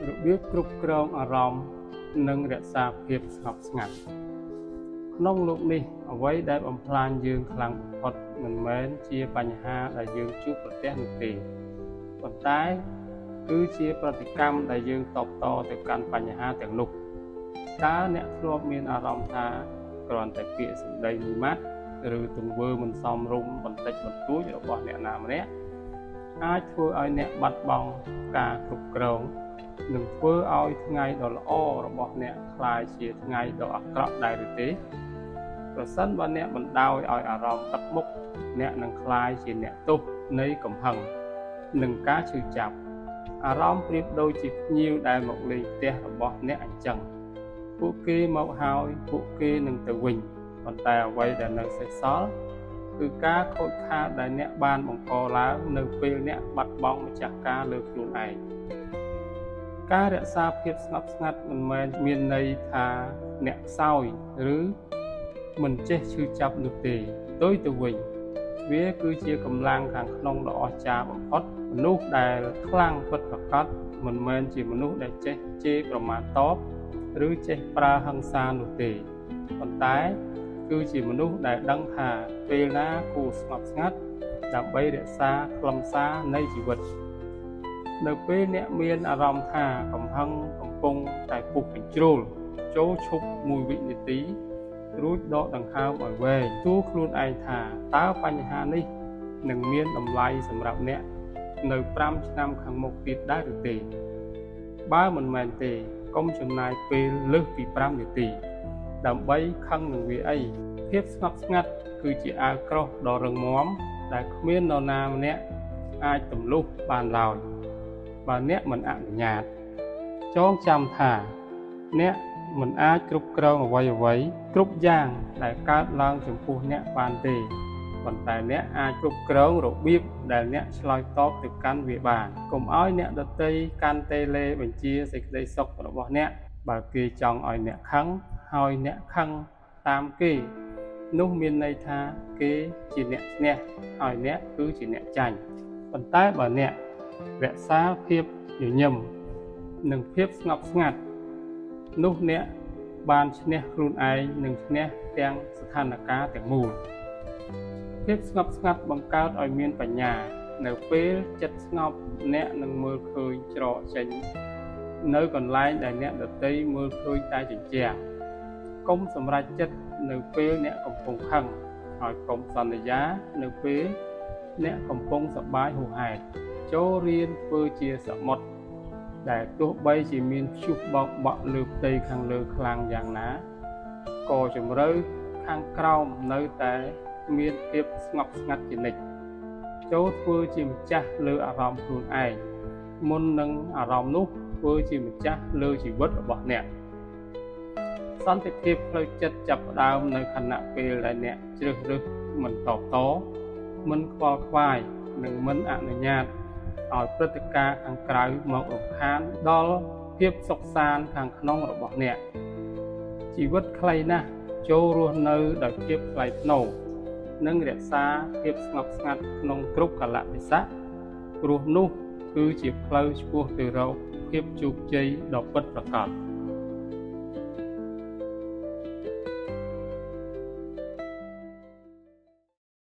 របៀបគ្រប់គ្រងអារម្មណ៍និងរក្សាភាពស្ងប់ស្ងាត់ក្នុងលោកនេះអ្វីដែលបំផ្លាញយើងខ្លាំងបំផុតមិនមែនជាបញ្ហាដែលយើងជួបប្រទះនោះទេប៉ុន្តែគឺជាប្រតិកម្មដែលយើងតបតទៅកាន់បញ្ហាទាំងនោះតើអ្នកធ្លាប់មានអារម្មណ៍ថាគ្រាន់តែពាក្យសម្ដីមួយម៉ាត់ឬទង្វើមិនសមរម្យបន្តិចបន្តួចរបស់អ្នកណាម្នាក់អាចធ្វើឲ្យអ្នកបាត់បង់ការគ្រប់គ្រងនិងធ្វើឲ្យថ្ងៃដ៏ល្អរបស់អ្នកក្លាយជាថ្ងៃដ៏អាក្រក់ដែរឬទេប្រសិនបើអ្នកបណ្ដោយឲ្យអារម្មណ៍ទឹកមុខអ្នកនឹងក្លាយជាអ្នកទោសនៃកំហឹងនិងការឈឺចាប់អារម្មណ៍ប្រៀបដូចជាភ្ញៀវដែលមកលេងផ្ទះរបស់អ្នកអញ្ចឹងពួកគេមកហើយពួកគេនឹងទៅវិញប៉ុន្តែអ្វីដែលនៅសេសសល់គឺការខូចខាតដែលអ្នកបានបង្កឡើងនៅពេលអ្នកបាត់បង់ម្ចាស់ការលើខ្លួនឯងការរក្សាភាពស្ងប់ស្ងាត់មិនមែនមានន័យថាអ្នកខ្សោយឬមិនចេះឈឺចាប់នោះទេផ្ទុយទៅវិញវាគឺជាកម្លាំងខាងក្នុងដ៏អស្ចារ្យបំផុតមនុស្សដែលខ្លាំងពិតប្រាកដមិនមែនជាមនុស្សដែលចេះជេរប្រមាថតបឬចេះប្រើហិង្សានោះទេប៉ុន្តែគឺជាមនុស្សដែលដឹងថាពេលណាគួរស្ងប់ស្ងាត់ដើម្បីរក្សាខ្លឹមសារនៃជីវិតនៅពេលអ្នកមានអារម្មណ៍ថាកំហឹងកំពុងតែពុះកញ្ជ្រោលចូលឈប់មួយវិនាទីរួចដកដង្ហើមឲ្យវែងសួរខ្លួនឯងថាតើបញ្ហានេះនឹងមានតម្លៃសម្រាប់អ្នកនៅ5ឆ្នាំខាងមុខទៀតដែរឬទេបើមិនមែនទេកុំចំណាយពេលលើសពី5នាទីដើម្បីខឹងនឹងវាអីភាពស្ងប់ស្ងាត់គឺជាអាវក្រោះដ៏រឹងមាំដែលគ្មាននរណាម្នាក់អាចទម្លុះបានឡើយបើអ្នកមិនអនុញ្ញាតចងចាំថាអ្នកមិនអាចគ្រប់គ្រងអ្វីៗគ្រប់យ៉ាងដែលកើតឡើងចំពោះអ្នកបានទេប៉ុន្តែអ្នកអាចគ្រប់គ្រងរបៀបដែលអ្នកឆ្លើយតបទៅកាន់វាបានកុំឲ្យអ្នកដទៃកាន់តេឡេបញ្ជាសេចក្តីសុខរបស់អ្នកបើគេចង់ឲ្យអ្នកខឹងហើយអ្នកខឹងតាមគេនោះមានន័យថាគេជាអ្នកឈ្នះហើយអ្នកគឺជាអ្នកចាញ់ប៉ុន្តែបើអ្នករក្សាភាពញញឹមនិងភាពស្ងប់ស្ងាត់នោះអ្នកបានឈ្នះខ្លួនឯងនិងឈ្នះទាំងស្ថានភាពទាំងមូលភាពស្ងប់ស្ងាត់បង្កើតឲ្យមានបញ្ញានៅពេលចិត្តស្ងប់អ្នកនឹងមើលឃើញច្រកចេញនៅកន្លែងដែលអ្នកដទៃមើលឃើញតែជញ្ជាំងកុំសម្រេចចិត្តនៅពេលអ្នកកំពុងខឹងហើយកុំសន្យានៅពេលអ្នកកំពុងសប្បាយហួសហេតុចូលរៀនធ្វើជាសមុទ្រដែលទោះបីជាមានព្យុះបោកបក់លើផ្ទៃខាងលើខ្លាំងយ៉ាងណាក៏ជម្រៅខាងក្រោមនៅតែមានភាពស្ងប់ស្ងាត់ជានិច្ចចូលធ្វើជាម្ចាស់លើអារម្មណ៍ខ្លួនឯងមុននឹងអារម្មណ៍នោះធ្វើជាម្ចាស់លើជីវិតរបស់អ្នកសន្តិភាពផ្លូវចិត្តចាប់ផ្ដើមនៅខណៈពេលដែលអ្នកជ្រើសរើសមិនតបតមិនខ្វល់ខ្វាយនិងមិនអនុញ្ញាតឲ្យព្រឹត្តិការណ៍ខាងក្រៅមករំខានដល់ភាពសុខសាន្តខាងក្នុងរបស់អ្នកជីវិតខ្លីណាស់ចូលរស់នៅដោយភាពថ្លៃថ្នូរនិងរក្សាភាពស្ងប់ស្ងាត់ក្នុងគ្រប់កាលៈទេសៈព្រោះនោះគឺជាផ្លូវឆ្ពោះទៅរកភាពជោគជ័យដ៏ពិតប្រាកដ។